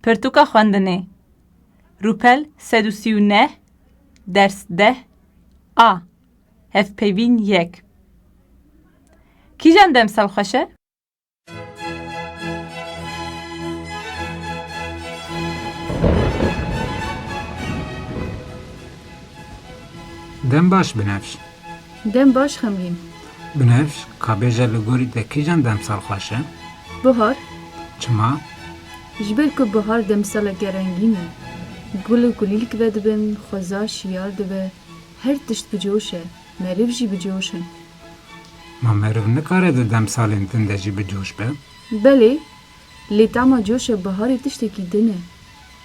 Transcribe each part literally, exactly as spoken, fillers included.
Pirtûka xwendinê. Rûpel sed û sî û neh, ders deh, A. Hevpeyvîn yek. Kîjan demsal xweş e? Dem baş, Binevş. Dem baş, Xemgîn. Binevş, ka bêje, li gorî te kîjan demsal xweş e? Bihar. Çima? Ji ber ku bihar demsaleke rengîn e. Gul û kulîlk vedibin, xweza şiyar dibe, her tişt bi coş e, meriv jî bi coş e. Ma meriv nikare di demsalên din de jî bi coş be? Belê, lê tama coşa biharê tiştekî din e.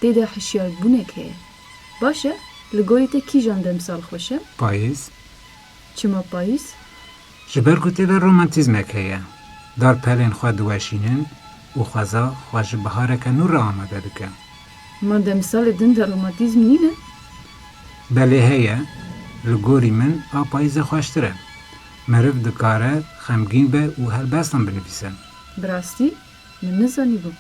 Tê de hişyarbûnek heye. Baş e, li gorî te kîjan demsal xweş e? Payîz. Çima payîz? Ji ber ku tê de romantîzmek heye. Dar pelên xwe diweşînin û xweza xwe ji bihareke nû re amade dike. Ma demsalê din de romantîzm nîne? Belê heye, li gorî min a payîzê xweştir e. Meriv dikare xemgîn be û helbestan binivîse. Bi rastî? Min nizanîbû.